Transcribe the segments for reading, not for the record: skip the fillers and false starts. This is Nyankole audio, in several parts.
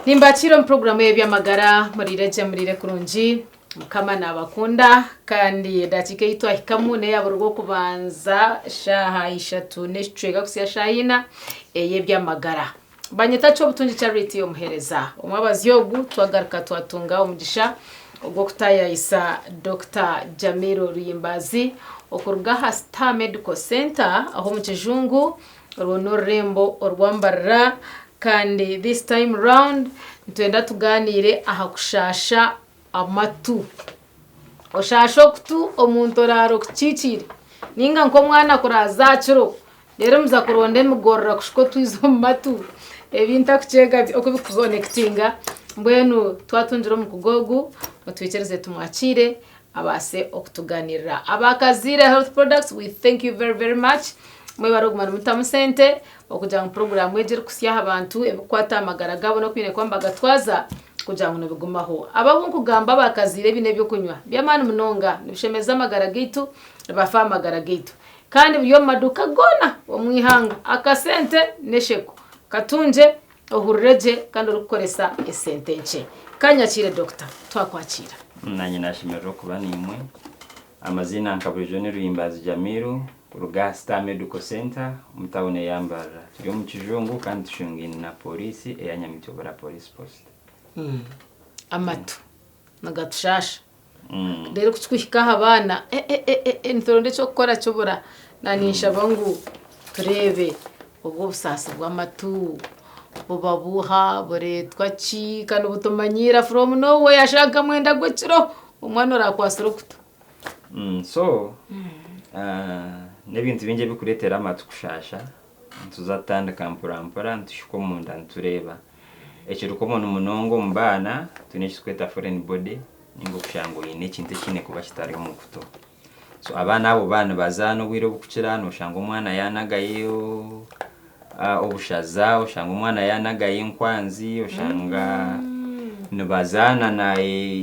Nimbakiira omu puroguramu y'eby'amagara muriire gye muriire kurungi Mukama nabakunda kandi edakiika ei twahikamu n'eya buri rw'okubanza shaaha ishatu n'ekicweka kuhitsya shaaha ina ey'eby'amagara. Banyeta Kyobutungi Charity omuheereza. Omwabazyo ogu twagaruka twatunga omugisha ogw'okutaayaayisa Dokita Jamil Luyimbazi okuruga aha Star Medical Centre aho omu Kijungu Orwo n'orurembo orwa Mbarara kandi this time round nitwenda tugaaniire aha kushaasha amatu. Oshaasha okutu omuntu oraara okukiikiire nainga nk'omwana kuraaza aha kiro reero muza kuronda emigorora kushuka otwizi omu matu ebi ntakukyega oku birikukonekitinga mbwenu twatungire omukugu ogu mutwikirize tumwakiire abaase okutuganirira. Aba Kaziire Health Products we thank you very very much mwebare okuguma nimutamu sente okugira ngu puroguraamu egi erikuhitsya aha bantu ebirikukwata aha magara gaabo n'oku baine kuba nibagatwaza kugira ngu nibigumaho. Aba abu nkugamba aba Kaziire ebi n'eby'okunywa by'amaani munonga nibishemeza amagara gaitu nibafa aha magara gaitu kandi biri omu maduuka goona omu ihanga. Akasente n'esheko katungye Ohurire gye kandi orikukoresa esente nkye. Kanyakiire Doctor, twakwakiira. Nanye nashemererwa okuba naimwe. Amaziina nka burijo ni Ruhimbaazi Jamiru kuruga aha Star Medical Centre omu tawuni eya Mbarara. Turi omu kijungu kandi tushungaine na Pooriisi eya Nyamityobora Police Post. Amatu nigatushaasha reero ku kikuhika aha baana eh nituronda eky'okukora kibura. Naanye ninshaba ngu tureebe obwo obusaasi bw'amatu buba buuha, bureetwa ki kandi obutumanyiira from nowhere shaaha nka mwenda gw'ekiro omwana oraakwatsire okutu. So n'ebintu bingi ebirikureetera amatu kushaasha, nituza kutandika mpora mpora nituhika omunda nitureeba. Ekiri common munonga omu baana twine eki turikweta foreign body ninga okushanga oine ekintu ekiine kuba kitari omu kutu. So abaana abo baaba nibazaana obwire oburikukira noshanga omwana yaanagayo obushaza, oshanga omwana yaanagayo enkwanzi, oshanga nibazaana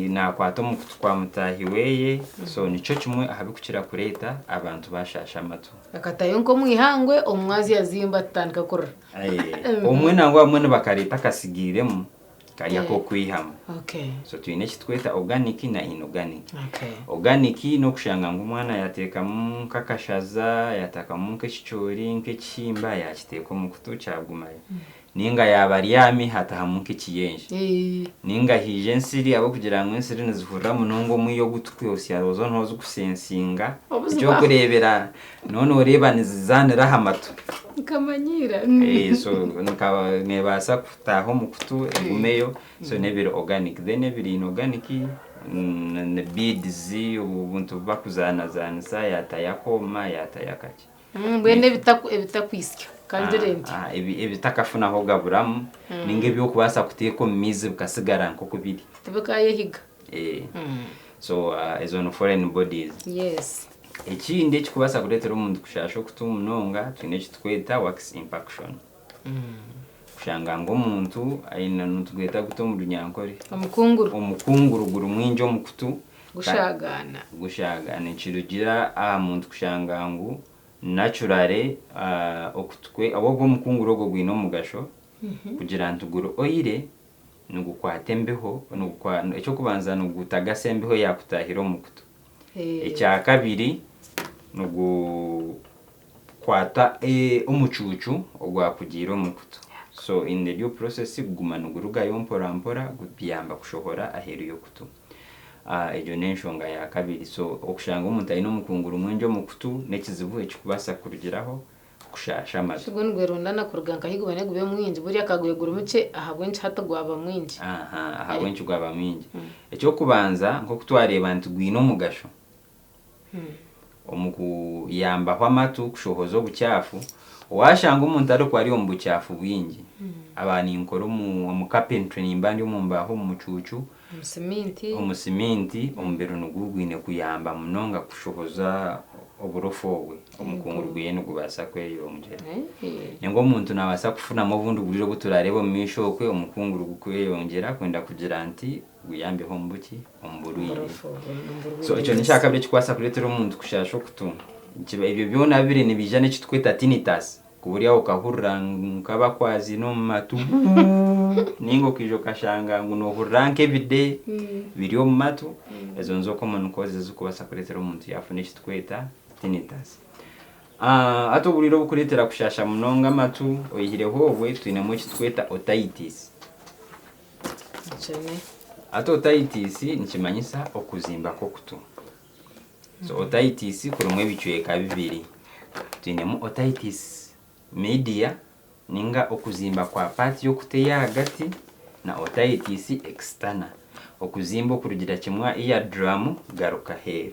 naakwata omu kutu kwa mutaahi weye. So nikyo kimwe aha birikukira kureeta abantu baashaasha amatu. Akatayo nk'omu ihangwe omumwazyo yazimba tutandika kurira. Obumwe nangwa abamwe nibakareeta akasigiiremu kari ak'okwihamu. So twine eki turikweta organic na inorganic. Organic n'okushanga ngu omwana yaateekamu nk'akashaza, yaateekamu nk'ekicoori, nk'ekihimba yaakiteeka omu kutu kyagumayo. Nainga yaaba abyami haatahamu nk'ekiyenje. Nainga haija ensiri ahabw'okugira ngu ensiri nizihurira munonga omwiryo ogu turikwosya oza noozikusensinga eky'okureebera Noba nooreeba nizizaanira aha matu. Nkamanyiira. So neebaasa kutaaha omu kutu egumeyo so n'ebiri organic. Then ebiri inorganic ni beads, obuntu obu barikuzaanazaanisa yaatayo akooma yaatayo akaki. Mbwenu ebitakwitsya kangire nti. Ebitakafunaho gaburamu ninga ebi orikubaasa kuteeka omu maizi bikasigara nk'oku biri. Tibikayehiga. So ezo ni foreign bodies. Yes. Ekindi ekirikubaasa kureetera omuntu kushaasha okutu munonga, twine eki turikweta wax impaction. Kushanga ngu omuntu aine, nitugweta guta omu Runyankore? Omukunguru. Omukunguru guri mwingi omu kutu. Gushaagaana. Gushaagaana. Nikirugiirira aha muntu kushanga ngu naturally okutu kwe, ahabw'okuba omukunguru ogwo gwine omugasho kugira nti guri oil, nigukwata embeho, eky'okubanza nigutagasa embeho eyaakutaahire omu kutu. Ekyakabiri nigukwata omucuucu ogwakugiire omu kutu. So in the due process guguma nigurugayo mpora mpora gutuyamba kushohora aheeru y'okutu. Egyo n'enshonga ya kabiri. So okushanga omuntu aine omukunguru mwingi omu kutu n'ekizibu ekirikubaasa kurugiraho kushaasha amatu. Shi gwo nigwerundana kuruga nkahi gubone gube mwingi? Buriya ka gube guri mukye, ahabw'enki hati gwaba mwingi? Aha, ahabw'enki gwaba mwingi? Eky'okubanza, nk'oku twareeba nti gwine omugasho omu kuyambaho amatu kushohoza obukyafu. Waashanga omuntu arikuba ari omu bukyafu bwingi, aba ninkora omu carpentry nimba ndi omu mbaaho omu mucuucu, Omu siminti. Omu siminti, omubiri niguba gwine kuyamba munonga kushohoza oburofa obwe, omukunguru gweye nigubaasa kweyongyera. Ninga omuntu nabaasa kufunamu obundi burwaire obu turareebe omu maisho okwe, omukunguru gukweyongyera kwenda kugira nti guyambeho omu buki? Omu burwaire. So ekyo nekyakabiri ekikubaasa kureetera omuntu kushaasha okutu. Ebyo byona bibiri nibiija n'ekiturikweta tinnitus. Kuba ori aho okahurira nk'abakwaziine omu matu ninga okaija okashanga ngu noohurira nk'ebide biri omu matu, ezo nizo common causes ezirikubaasa kureetera omuntu yaafuna eki turikweta tinnitus. Hati oburwaire oburikureetera kushaasha munonga amatu oyihireho obwe, twinemu eki turikweta otitis. Hati otitis nikimanyisa okuzimba kw'okutu. So otitis kurimu ebicweka bibiri, twinemu otitis media ninga okuzimba kwa part y'okutu ey'ahagati na otitis externa, okuzimba okurugira kimwe aha ear drum kugaruka aheeru.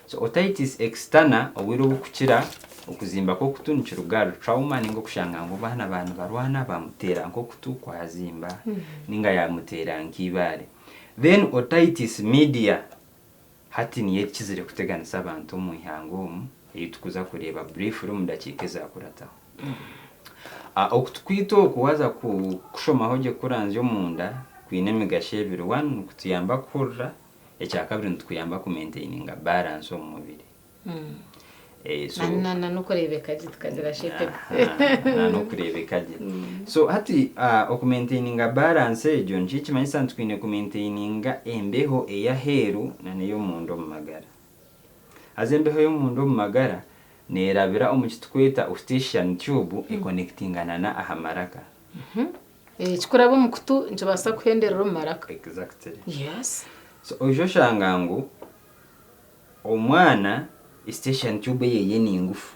So otitis externa obwire obukukira okuzimba kw'okutu nikiruga ahari trauma ninga okushanga ngu abaana baaba nibarwana bamuteera nk'okutu kwazimba ninga yamuteera nk'ibaare. Then otitis media Hati niyo ekizire kuteganisa abantu omu ihanga omu ei tukuza kureeba briefly omu dakiika ezakurataho. Okutu kwaitu oku waaza kushomaho gye kuranzya omunda kwine emigasho ebiri, one nikutuyamba kuhurira, ekyakabiri nitukuyamba ku maintaininga balance omu mubiri. Na n'okureebeka gye tukagira shape. Na n'okureebeka gye. So hati oku maintaininga balance egyo nikyo ekimanyisa ngu twine ku maintaininga embeho ey'aheeru na n'ey'omunda omu magara. Haza embeho ey'omunda omu magara neerabira omu ki turikweta eustachian tube ekonectingana na aha maraka. Ekikuraba omu kutu nikibaasa kuhenderera omu maraka. Exactly. Yes. So oija oshanga ngu Omwana station tube yeye ningufu,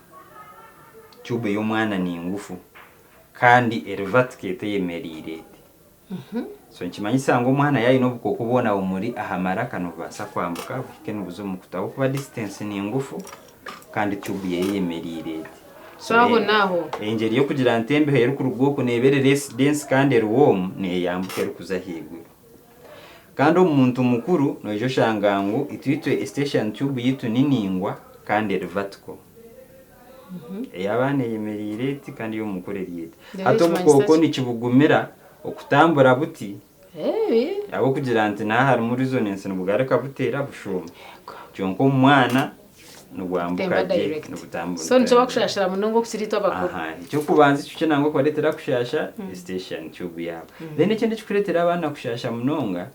tube y'omwana ningufu kandi eri vertical teyemereire eti. So nikimanyisa ngu omwana yaaba aine obukooko bwona bumuri aha maraka nibubaasa kwambuka buhike nibuza omu kutu ahabw'okuba distance ningufu kandi tube yeye eyemereire eti. So aho n'aho. Engyeri y'okugira nti embeho erikuruga oku neeba eri less dense kandi eri warm neyambuka erikuza ahaiguru. Kandi omu muntu mukuru noija oshanga ngu itwe eustachian tube yaitu ni ningwa kandi eri vertical. Ey'abaana eyemereire eti kandi ey'omukuru eri eti. Hati obukooko nikibugumira okutambura buti ahabw'okugira nti naha harimu resonance nibugaruka buteera bushuuma. Kyonka omu mwana nibwambuka gye nibutambura. So nikyo bakushashira munonga okukira itwe abakuru. Aha, eky'okubanza ekyo nangwa okubareetera kushasha eustachian tube yaabo. Then ekindi ekirikureetera abaana kushasha munonga,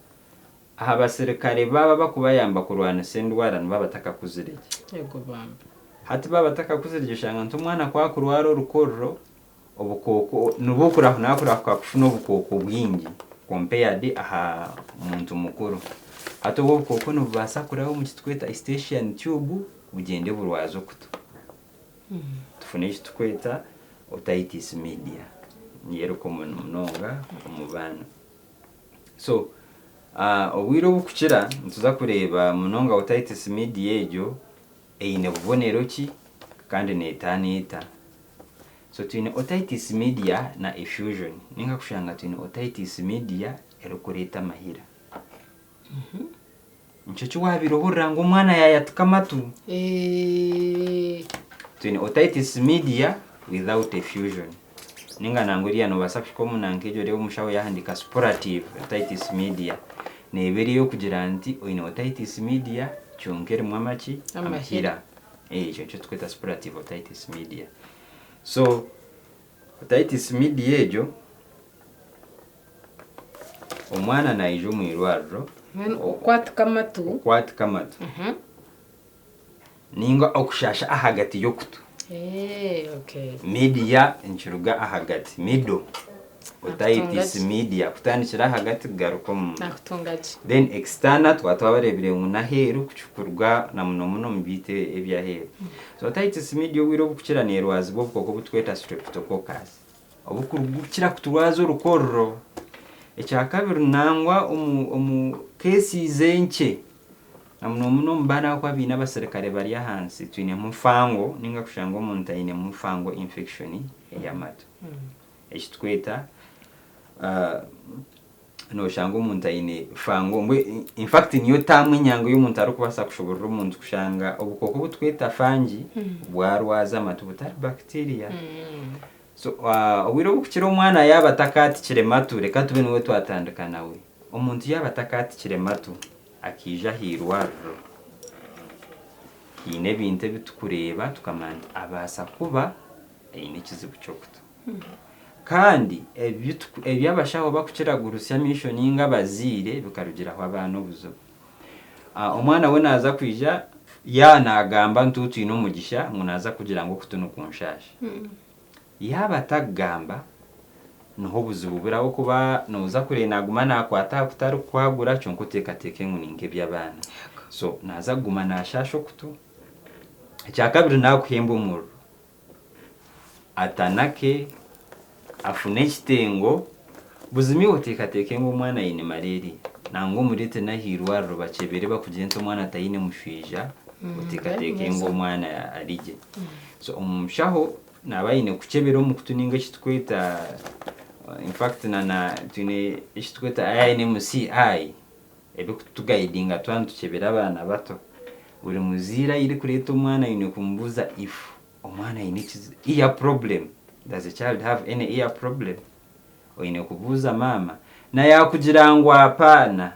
aha basirikare baabo abakubayamba kurwanisa endwara nibaba batakakuzire gye. Ego bambi. Hati baaba batakakuzire gye oshanga nti omwana ku akurwara orukororo, obukooko nibwo nakurahuka kufuna obukooko bwingi compared aha muntu mukuru. Hati obwo obukooko nibubaasa kuraba omu kiturikweta eustachian tube bugyende burwaze okutu. Tufune eki turikweta otitis media niyo eri common munonga omu baana. So obwire oburikukira nituza kureeba munonga otitis media egyo eine bubonero ki kandi neetaana eta. So twine otitis media na effusion ninga kushanga twine otitis media erikureeta amahira. Nikyo eki waabaire ohurira ngu omwana yaayatuka amatu. Twine otitis media without effusion ninga nangwa eriya noobaasa kuhika omu nanka egyo oreebe omushaho yaahandiika suppurative otitis media neeba eri ey'okugira nti oine otitis media kyonka erimu amaki? Amahira. Ekyo nikyo turikweta suppurative otitis media. So otitis media egyo omwana naija omu irwariro. Mbwenu okwatika amatu. Okwatika amatu. Ninga okushasha ahagati y'okutu. Media nikiruga ahagati, middle. Otitis media kutandikira ahagati kugaruka omunda. Then external twaba twabareebire ngu n'aheeru kuruga na muno muno omu byaitu eby'aheeru. So otitis media obwire oburikukira neerwazibwa obukooko obu turikweta streptococcus oburikukira kuturwaza orukororo. Ekyakabiri nangwa omu cases enkye Na muno muno omu baana abakuba baine abasirikare bari ahansi twinemu fungal ninga kushanga omuntu ainemu fungal infection ey'amatu. Eki tukweta noshanga omuntu aine fungal mbwe in fact niyo term enyangu ei omuntu arikubaasa kushoborora omuntu kushanga obukooko obu tukweta fungi bwarwaza amatu butari bacteria. So obwire obukukira omwana yaaba atakaatikire matu reka tube niwe twatandika nawe. Omuntu yaaba atakaatikire matu akaija aha irwariro, haine ebintu ebi turikureeba tukamanya nti abaasa kuba aine ekizibu ky'okutu. Kandi ebi abashaho bakukira kugurutsya amaisho ninga abazaire bikarugiraho abaana obuzibu. Omwana we naaza kwija yaaba naagamba nituba twine omugisha ngu naaza kugira ngu okutu nikunshaasha. Yaaba atakugamba niho obuzibu buri ahabw'okuba nooza kureeba naaguma naakwata aha kutu arikukwagura kyonka oteekateeke ngu ni nk'eby'abaana. So naaza kuguma naashaasha okutu. Ekyakabiri naakuhemba omuriro. Atanake, afune ekitengo, buzima iwe oteekateeke ngu omwana aine malaria, nangwa omureete n'aha irwariro bakyebere bakugire nti omwana taine mushwija, oteekateeke ngu omwana ari gye. So omushaho naaba aine kukyebera omu kutu ninga eki turikweta in fact na na twine eki turikweta INMCI ebirikutugayidinga twaba nitukyebera abaana bato. Buri muzaire ayirikureeta omwana aine kumubuuza if omwana aine ekizibu, ear problem, does the child have any ear problem? Oine kubuuza maama. Na yaakugira ngu apaana,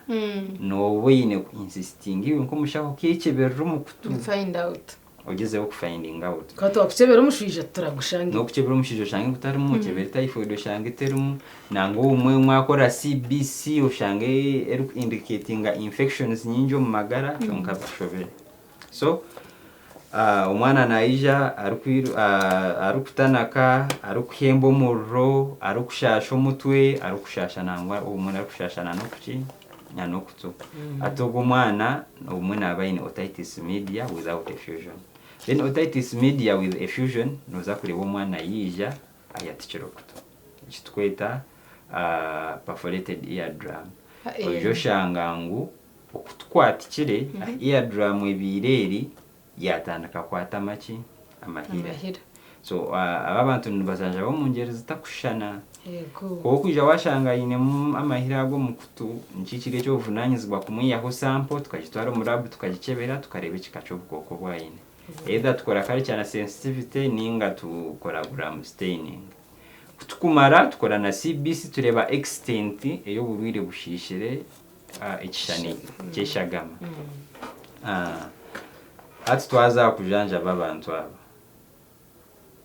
nooba oine ku insistinga iwe nk'omushaho okekyeberera omu kutu. Find out. Ogyezeho ku finding out. Ka twakukyebera omushwija turagushanga. N'okukyebera omushwija oshange gutarimu, okyebere typhoid oshange eterimu, nangwa obumwe mwakora CBC oshange eriku indicatinga infections nyingi omu magara kyonka bikushobere. So omwana naija arikutanaka, arikuhemba omuriro, arikushaasha omutwe, arikushaasha nangwa obumwe arikushaasha n'okuki n'okutu. Hati ogwo omwana obumwe naaba aine otitis media without effusion. Then otitis media with effusion nooza kureeba omwana yaija ayatikire okutu. Eki turikweta perforated ear drum. Oija oshanga ngu Okutu kwatikire, ear drum ebaire eri yatandika kwata amaki? Amahira. So aba abantu nibajanjaba omu ngyeri zitakushushana. Ku orikwija washanga ainemu amahira ago omu kutu, nikyo kiri eky'obuvunanyizibwa kumwihaho sample tukagitwara omu lab tukagikyebera tukareeba ekika ky'obukooko obu aine. Either tukora culture na sensitivity ninga tukora gram staining. Ku tukumara tukora na CBC tureeba extent ey'oburwaire bushiishire ekishushani ky'eshagama. Hati twaza aha kujanjaba abantu aba,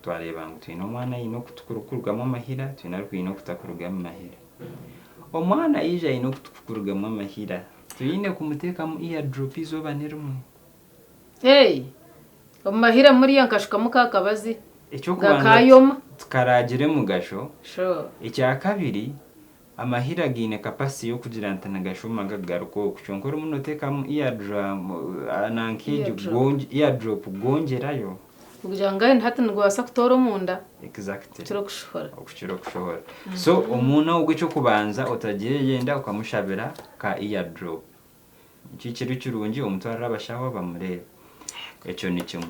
twareeba ngu twine omwana aine okutu kurikurugamu amahira, twine orikwine okutakurugamu mahira. Omwana yaija aine okutu kukurugamu amahira, twine kumuteekamu ear drop eizooba nirimwe. Hey! Omu mahira muriya nkashukamu ka kabazi Eky'okubanza gakayoma. tikaraagire mugasho. Sure. Ekyakabiri, Amahira gaine capacity y'okugira nti nigashuuma gagaruka oku kyonka orimu noteekamu ear drum nanka egyo ear drop gwongyerayo. Kugira ngu mbwenu hati nigubaasa kutoora omunda Exactly. kukira okushohora. Okukira okushohora. So omuntu ogwo eky'okubanza otagyeyenda okamushabira ka ear drop. Nikyo kiri kirungi omutwarire abashaho bamureebe. Ekyo ni kimwe.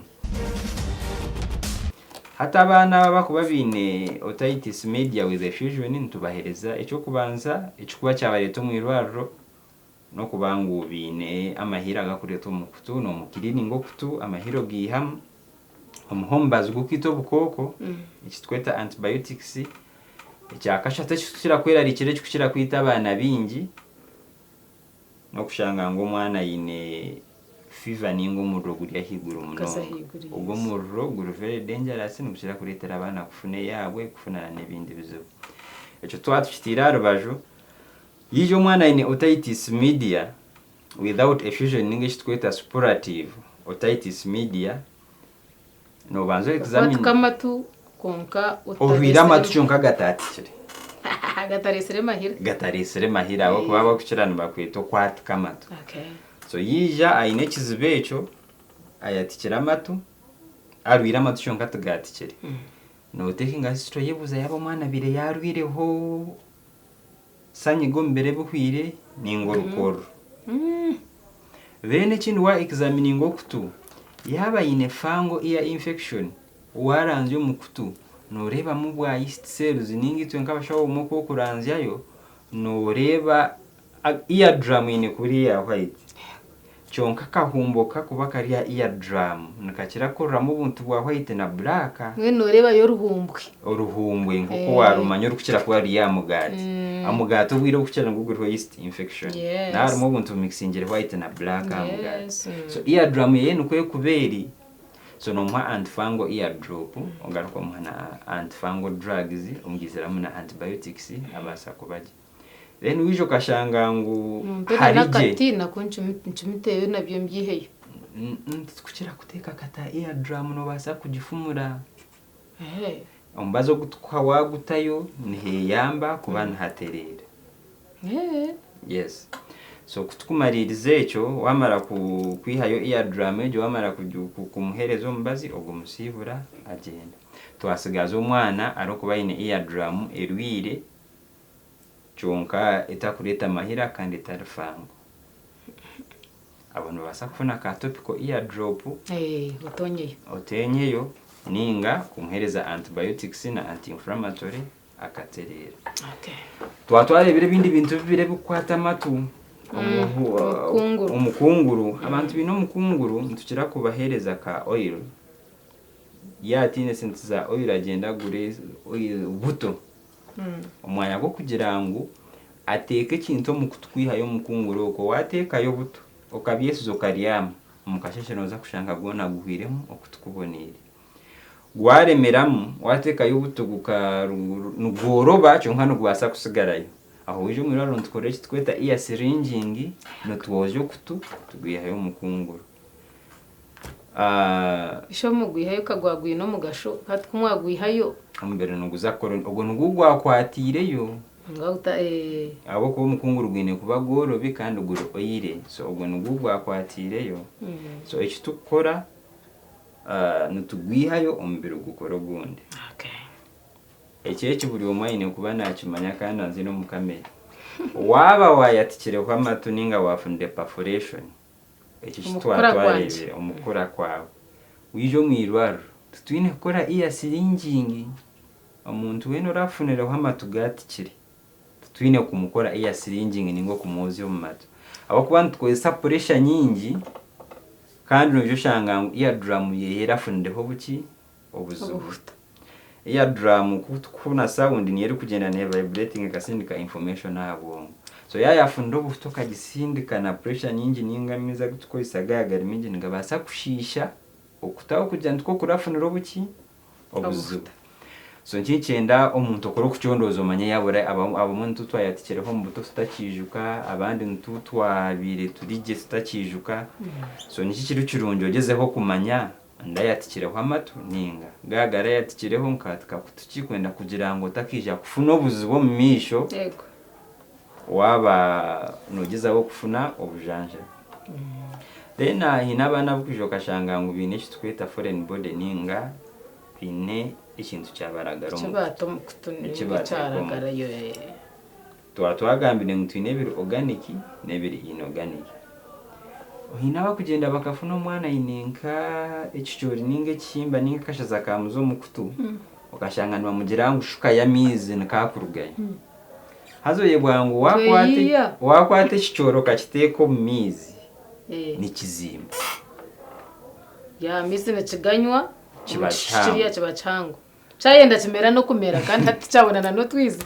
Hati abaana aba abakuba baine otitis media with effusion nitubahereza eky'okubanza ekikuba kyabareeta omu irwariro n'okuba ngu baine amahiro agakureetwa omu kutu, n'omukiriininga okutu amahiro ogaihamu, omuha omubazi gw'okwita obukooko eki turikweta antibiotics. Ekyakashatu ekirikukira kwerarikirira ekirikukira kwita abaana baingi N'okushanga ngu omwana aine fever ninga omuriro guri ahaiguru Gukaza munonga. ahaiguru, Ogwo yes. omuriro guri very dangerous nigukira kureetera abaana kufuna eyaabwe, kufuna na n'ebindi bizibu. Ekyo twaba tukitaire aha rubaju, yaija omwana aine otitis media without effusion ninga eki turikweta suppurative otitis media, noobanza o examine. Okwatika amatu kwonka Orwaire amatu kyonka gataatikire. Gatareetsire mahira. Gatareetsire mahira ahabw'okuba abarikukira nibakweta okwatika amatu. Okay. So yaija aine ekizibu ekyo, ayatikire amatu, arwaire amatu kyonka tigaatikire. Nootekinga history oyebuuza yaaba omwana abaire yaarwireho sanyiga omu biro ebihweire ninga orukorro. Then ekindi wa examininga okutu, yaaba aine fungal ear infection, waranzya omu kutu noreebamu bwa yeast cells ninga itwe nk'abashaho obumwe oku okuranzyayo noreeba ear drum eine kuba eri eya white kyonka akahumbo kakuba kari aha ear drum nikakira kuriramu obuntu bwa white na black. Mbwenu noreebayo oruhumbwe. Oruhumbwe nk'oku warumanya orukukira kuba ruri aha mugaati. Omugaati obwire obukukira nigwo guriho yeast infection. Naaba harimu obuntu bumixingire white na black aha mugaati. So ear drum yeye nikwo erikuba eri. So nomuha antifungal ear drop ogaruka omuha na antifungal drugs omugiiziramu na antibiotics abaasa kuba gye. Then waija okashanga ngu Mumpe na hari gye. n'akati nako nkimiteyo nabyo mbyiheyo. Titukukira kuteeka akati aha ear drum nobaasa kugifumura. Omubazi ogu tukuha waagutayo niheyamba kuba nihatereera. Yes. So ku tukumariiriza ekyo, waamara kwihayo ear drum egyo, waamara kumuheereza omubazi, ogwo omusiibura agyenda. Twatsigaza omwana arikuba aine ear drum erwaire kyonka etakureeta mahira kandi etari fango. Abo nibabaasa kufuna ka topical ear drop Otonyeyo. Otenyeyo ninga kumuheereza antibiotics na anti-inflammatory akatereera. Twaba twareebire ebindi bintu bibiri ebikukwata amatu, Omukunguru. Omukunguru. Abantu baine omukunguru nitukira kubaheereza ka oil. Yaaba ataine sente za oil agyenda agure oil buto. Omwanya gw'okugira ngu ateeke ekintu omu kutu kwihayo omukunguru okwo, waateekayo buto okabyesiza okaryama, omu kasheeshe nooza kushanga gwona guhwairemu okutu kuboneire. Gwaremeramu, waateekayo obuto nigworoba kyonka nigubaasa kutsigarayo. Aho waija omu irwariro nitukora eki turikweta ear syringing, nitwozya okutu tugwihayo omukunguru. Ishe omugwihayo ka gwaba gwine omugasho, hati ku mwagwihayo. Omubiri niguza kukora, ogwo nigwo gwakwatiireyo. Ahabw'okuba omukunguru gwine kuba gworobi kandi guri oily, so ogwo nigwo gwakwatiireyo. So eki turikukora nitugwihayo omubiri gukore ogundi. Eki eki buri omwe aine kuba nakimanya kandi anze n'omu kamera. Waaba wayatikireho amatu ninga wafunire perforation, ekyo eki Omu kukura kwangye. twatwareebire omu kukura kwawe, waija omu irwariro titwine kukora ear syringing. Omuntu weena orafunireho amatu gatikire, titwine kumukora ear syringing ninga okumwozya omu matu. Ahabw'okuba nitukozesa pressure nyingi kandi noija oshanga ngu ear drum yeye erafunireho obuki? Obuzibu. Obuhuta. Ear drum ku tukufuna sound niyo erikugyenda ne vibratinga ekasindika information aha bwongo. So yaaba yafunire obuhuta okagisindika na pressure nyingi ninga amaizi agu tukukozesa gaaba gari maingi nigabaasa kushiisha okutaho kugira ngu tikwo kurafunire obuki? Obuzibu. So nikyo nikyenda omuntu okore okucondooza omanye yaaba ori abamwe nitwo twayatikireho omu buto tutakiijuka, abandi nitwo twabaire turi gye tutakiijuka. So nikyo kiri kirungi ogyezeho kumanya ndayatikireho amatu ninga gaaba garayatikireho nkatika kutu ki kwenda kugira ngu otakiija kufuna obuzibu omu maisho waaba nogyezaho kufuna obujanjabi. Then haine abaana abu kwija okashanga ngu baine eki turikweta foreign body ninga baine ekintu kyabaragara omu Ekibaata omu kutu ninga ekyaragarayo. Twaba twagambire ngu twine ebiri organic n'ebiri inorganic. Haine abakugyenda bakafuna omwana aine nka ekicoori ninga ekihimba ninga akashaza kamuza omu kutu okashanga nibamugira ngu shukayo amaizi nikakurugayo. Haza oyebwa ngu Tweyiya. wakwata ekicoori okakiteeka omu maizi nikizimba. Ya amaizi nikiganywa Kiba omu kishushi kihango. kiriya kiba kihango. Kyayenda kimera n'okumera kandi hati tikyabona na n'otwizi.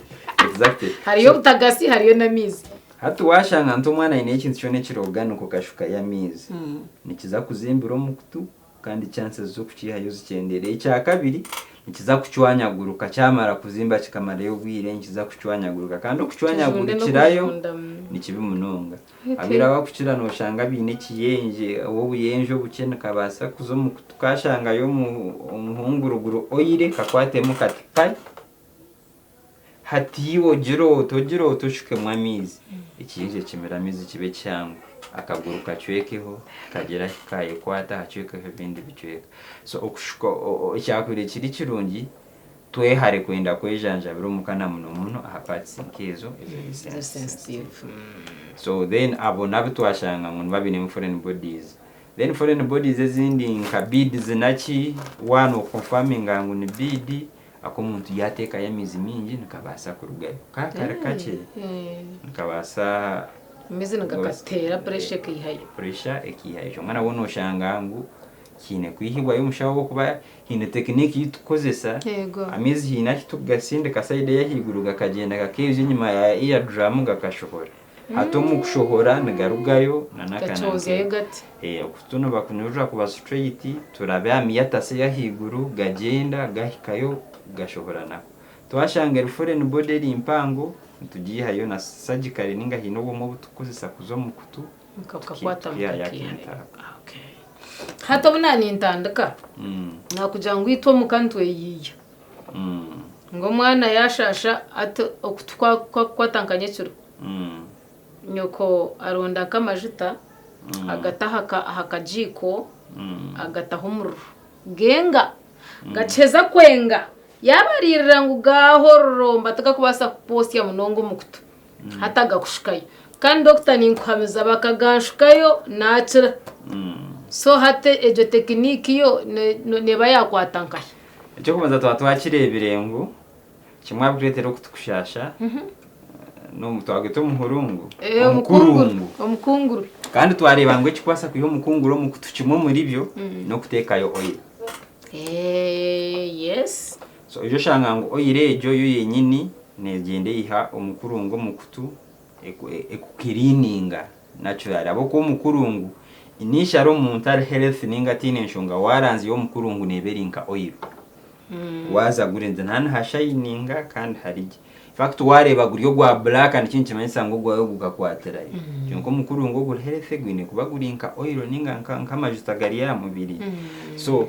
Exactly. Hariyo obutagasi hariyo n'amaizi. Hati washanga nti omwana aine ekintu kyona ekiri organic okashukayo amaizi nikiza kuzimbira omu kutu kandi chances z'okukiihayo zikyendeere. Ekyakabiri nikiza kucwanyaguruka kyamara kuzimba kikamarayo obwire nikiza kucwanyaguruka kandi okucwanyagurukirayo Kijunde n'okujunda. ni kibi munonga. Abaire abakukira noshanga baine ekiyenje oba obuyenje obukye nikabaasa kuza omu kutu kashangayo omuhunguru guri oire kakwatemu kati pai hati iwe ogire oti ogire oti oshukemu amaizi ekiyenje kimire amaizi kibe kihango akaguru kacwekeho kagire ahu kayekwata hacwekeho ebindi bicweka so okushuka ekyakubaire kiri kirungi twehare kwenda kwejanjabira omuka na muno muno aha parts nk'ezo eziri sensitive. So then abo nabu twashanga ngu niba bainemu foreign bodies. Then foreign bodies ezindi nka beads naki, waaba noconfirminga ngu ni bead, ak'omuntu yaateekayo amaizi maingi nikabaasa kurugayo. Ka kari kakye, nikabaasa. Amaizi nigakateera pressure ekaihayo. Pressure ekaihayo. Kyonka nabwo noshanga ngu kiine kwihibwayo omushaho ahabw'okuba Haine tekiniki ei tukukozesa, amaizi haine ahu tukugasindika sayidi ey'ahaiguru gakagyenda gakeija enyima ya ear drum gakashohora. Hati omu kushohora nigarugayo na n'aka Gakyozyayo gati. Okutu nibakunyurura kuba straight, turabe aha miyatasi ey'ahaiguru gagyenda gahikayo gashohora nako. Twashanga eri foreign body eri mpango nitugiihayo na surgically ninga haine obwoma obu tukukozesa kuza omu kutu Mukakwata tukiihayo mukakiihayo. akintu ako. Okay. Hati obu naanintandika, naakugira ngu itwe omuka nitweyiiya. Ngu omwana yaashaasha ati okutu kwakukwata nka nyekiro, nyoko aronda nk'amajuta agata aha kagiiko agataho omuriro genga, gakiheza kwenga yaabariirira ngu gaahororomba tigakubaasa kukwosya munonga omu kutu hati agakushukayo. Kandi dokita ninkuhamiza bakaganshukayo naakira. So hati egyo tekiniki yo neeba yaakwata nkahi? Eky'okubanza twaba twakireebire ngu kimwe aha birikureetera okutu kushaasha twagweta omuhurungu, omukurungu. Omukunguru. Kandi twareeba ngu ekirikubaasa kwiha omukunguru omu kutu kimwe omuri byo n'okuteekayo oil. Yes. So oija oshanga ngu oil egyo yo yenyini neegyenda eiha omukurungu omu kutu ekukiriininga naturally ahabw'okuba omukurungu initially omuntu ari healthy ninga ataine nshonga waranzya omukurungu neeba eri nka oil waaza gurinze nihaba nihashayininga kandi hari gye infact waareeba guri ogwa black nikyo nikimanyisa ngu ogwawe gukakwatirayo kwonka omukurungu oguri healthy gwine kuba guri nka oil ninga nk'amajuta gari aha mubiri so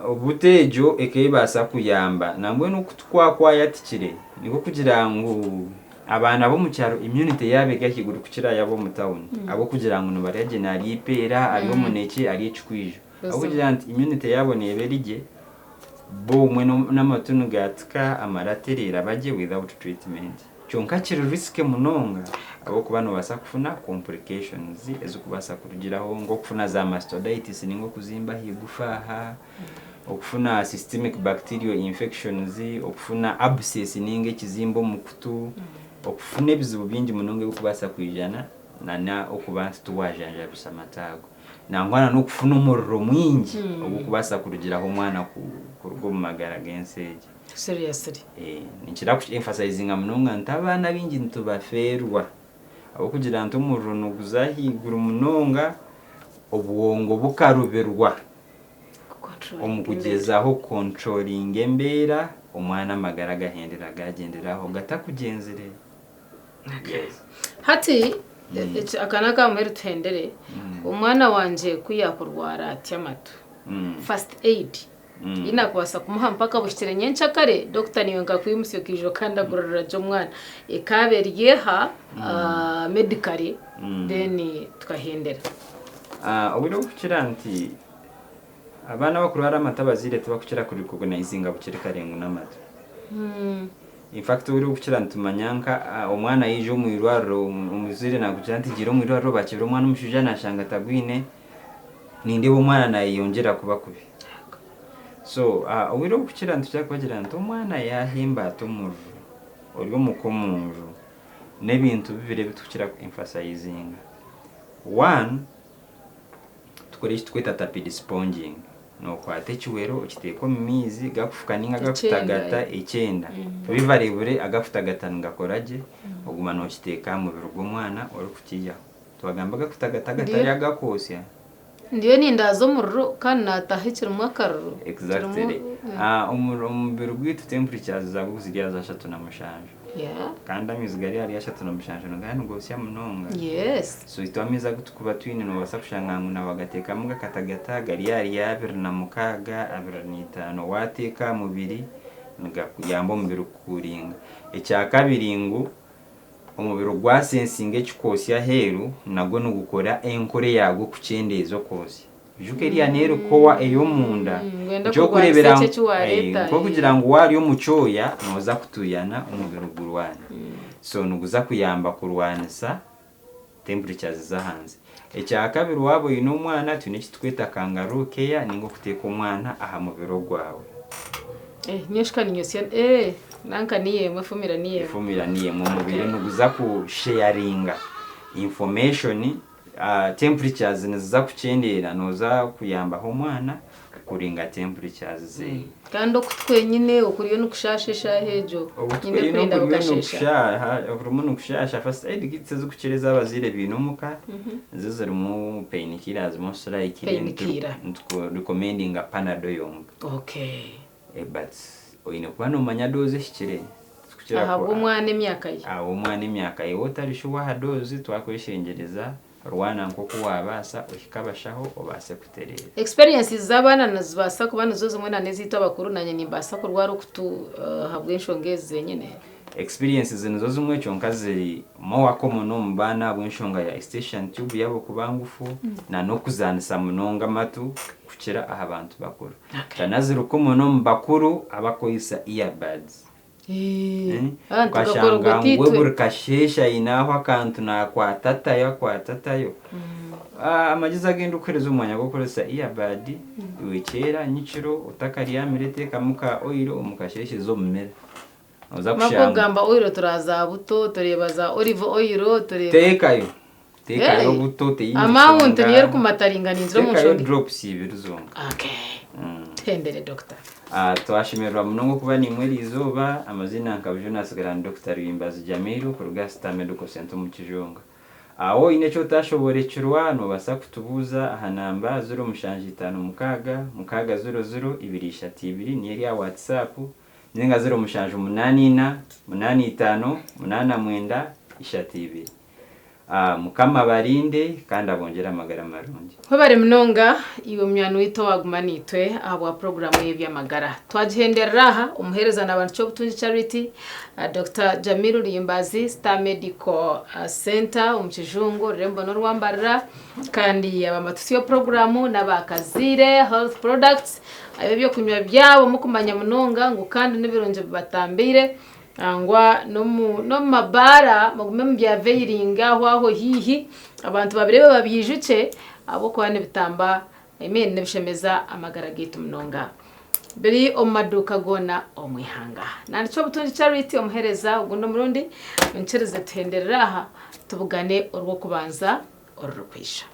Obuto egyo ekeebaasa kuyamba nambwenu okutu kwaba kwayatikire nikwo kugira ngu abaana b'omu kyaro immunity yaabo eri ahaiguru kukira ey'ab'omu tawuni ahabw'okugira ngu nibarya gye naarya eipeera, arya omunekye, arya ekikwijo. Ahabw'okugira nti immunity yaabo neeba eri gye, bo obumwe n'amatu nigatika amara atereera bagye without treatment. Kyonka kiri risk munonga ahabw'okuba noobaasa kufuna complications ezirikubaasa kurugiraho nk'okufuna za mastoiditis ninga okuzimba aha igufa aha, okufuna systemic bacterial infections, okufuna abscess ninga ekizimba omu kutu, okufuna ebizibu bingi munonga ebirikubaasa kwijana na n'okuba nti tiwaajanjabisa amatu ago. Nangwa na n'okufuna omuriro mwingi ogurikubaasa kurugiraho omwana kuruga omu magara g'ensi egi. Seriously. Ninkira ku emphasizinga munonga nti abaana abaingi nitubafeerwa ahabw'okugira nti omuriro niguza ahaiguru munonga obwongo bukarubirwa omu kugyezaho ku controllinga embeera omwana amagara gahendera gagyendera aho gatakugyenzire. Yes. Hati aka n'aka muheru tuhendere, omwana wangye ku yaakurwara atya amatu, first aid Ei naakubaasa kumuha mpaka buhikire nyenkyakare, dokita niiwe nkakwimutsya okaija okandagurira gye omwana. Ekaaba eri eha medically then tukahendera. Obwire obukukira nti abaana abakurwara amatu abazaire tibakukira ku recognizinga bukiri kare ngu n'amatu. In fact obwire obukukira nitumanya nka omwana yaija omu irwariro omuzaire nakugira nti ngiire omu irwariro bakyebera omwana omushaija nashanga tagwine, Nindeeba omwana nayeyongyera kuba kubi. So obwire obukukira nitukira kubagira nti omwana yahemba ata omuriro ori omuka omunju n'ebintu bibiri ebitukukira ku emphasizinga. One, tukore eki tukweta tapid sponging, nokwata ekiwero okiteeke omu maizi gakufuka ninga agakutagata ekyenda, bibarebure agakutagata nigakora gye, oguma nokiteeka aha mubiri gw'omwana orikukiihaho. Twagamba agakutagata agatari agakwotsya. Ndiyo nindaaza omuriro kandi naataho ekirimu akariro. Exactly. Omubiri gwaitu temperatures zaagwo ziri aha 37. Kandi amaizi gari ahari 37 nigaba nigotsya munonga. Yes. So itwe amaizi agu turikuba twine noobaasa kushanga ngu na wagateekamu gakatagata gari ahari 26, 25. Waateeka aha mubiri nigakuyamba omubiri kukuuringa. Ekyakabiri ngu Omubiri gwasensinga ekikwotsya aheeru nagwo nigukora enkora yaagwo kukyendeeza okwotsya. Ijuka eriya n'erikowa ey'omunda. Nk'okugira ngu waarya omu kyoya nooza kutuuyana omubiri gurwane. So niguza kuyamba kurwanisa temperatures z'ahanze. Ekyakabiri waaba oine omwana twine eki turikweta kangaroo care ninga okuteeka omwana aha mubiri ogwawe. Nyowe shi ka ninyosya eh nanka niyo emwe efumira niyo emwe. Efumira niyo emwe omubiri niguza ku sharinga information temperatures niziza kukyendeera noza kuyambaho omwana. Kukuringa temperatures ze. Kandi okutu kwenyine okuriyo nikushaasha eshaaha egyo, nyine kurinda bukasheesha. Okurimu nikushaasha, first aid kits ezirikukira ezi abazaire baine omuka, nizo zirimu pain killers most likely, Pain killer. Niturecommendinga panado yonka. Okay. But oine kuba nomanya dose ehikire. Tikukira ku- Ahabw'omwana emyaka ye. Ahabw'omwana emyaka ye. Waaba otari sure aha dose, twakweshengyereza Rwana nk'oku waabaasa, ohike abashaho obaase kutereera. Experiences z'abaana nizibaasa kuba nizo zimwe na n'ezaitu abakuru, nanye nimbaasa kurwara okutu ahabw'enshonga ezi zenyine. Experiences nizo zimwe kyonka ziri more common omu baana ahabw'enshonga ya eustachian tube yaabo kuba ngufu na n'okuzaanisa munonga amatu kukira aha bantu bakuru. Na ziri common omu bakuru abakukozesa ear buds. Okashanga ngu we buri kasheeshe aine aho akantu naakwata atayo akwata atayo. Amagezi agu ndikukuheereza omu mwanya gw'okukoresa earbud, iwe kyeera nyekiro otakaryamire teekamu ka oil omu kasheeshe za omu mira. Nooza kushanga. Bakugamba oil turaaza buto, tureeba za olive oil, tureeba. Teekayo. Teekayo buto teine nshonga. Amount niyo erikumataringa ningira omu nshonga. Teekayo drops ibiri zonka. Okay. Tuhendere doctor. Twashemererwa munonga okuba naimwe eriizooba. Amaziina nka burijo nasigara ni Dokita Rwimbazi Jamiru kuruga aha Star Medical Centre omu Kijunga. Waaba oine eki otashoborekirwa nobaasa kutubuuza aha namba 0756 600 232 niyo eri aha WhatsApp ninga 0784 85 89 32. Mukama abarinde kandi abongyere amagara marungi. Webare munonga iwe munywani waitu owaguma naitwe ahabwa puroguramu ey'eby'amagara. Twagihenderera aha, omuheereza na Bantu Ky'obutungi Charity, Dokita Jamiru Luyimbazi, Star Medical Centre omu Kijungu, orurembo n'orwambarira, kandi abamatutsyo puroguramu n'aba Kaziire Health Products, ab'ebyokunywa byabo mukumanya munonga ngu kandi nibirungi bibatambiire. Nangwa n'omu n'omu mabaara mugume mubyaveiringe aho aho haihi, abantu babireebe babyijukye ahabw'okuba nibitamba I mean nibishemeza amagara gaitu munonga. Biri omu maduuka goona omu ihanga. Nandikye Obutungi Charity omuheereza ogundi omurundi, munyikirize tuhenderere aha tubugane orw'okubanza orurikwija.